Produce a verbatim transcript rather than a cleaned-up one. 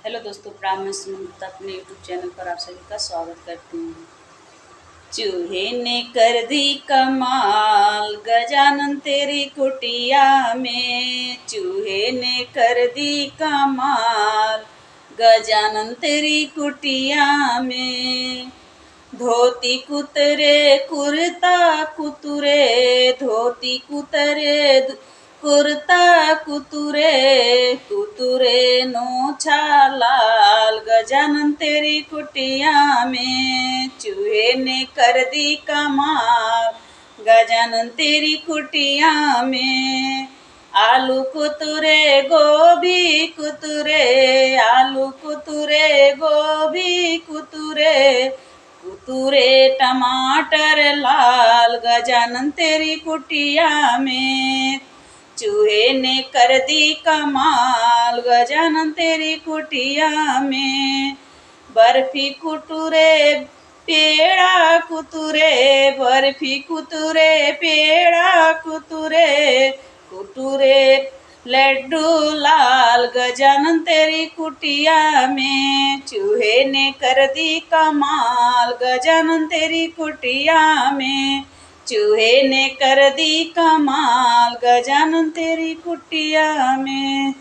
हेलो दोस्तों, प्रणाम। मैं सुमन गुप्ता अपने YouTube चैनल पर आप सभी का स्वागत करती हूँ। चूहे ने कर दी कमाल गजानन तेरी कुटिया में, चूहे ने कर दी कमाल गजानन तेरी कुटिया में। धोती कुतरे कुर्ता कुतरे, धोती कुतरे दु- कुर्ता कुतुरे, कुतुरे नोछा लाल गजानन तेरी कुटिया में, चूहे ने कर दी कमाल गजानन तेरी कुटिया में। आलू कुतुरे गोभी कुतुरे, आलू कुतुरे गोभी कुतुरे, कुतुरे टमाटर लाल गजानन तेरी कुटिया में, चूहे ने कर दी कमाल गजानन तेरी कुटिया में। बर्फी कुटुरे पेड़ा कुतुरे, बर्फी कुतुरे पेड़ा कुतुरे, कुटुरे लड्डू लाल गजानन तेरी कुटिया में, चूहे ने कर दी कमाल गजानन तेरी कुटिया में, चूहे ने कर दी कमाल गजानन तेरी कुटिया में।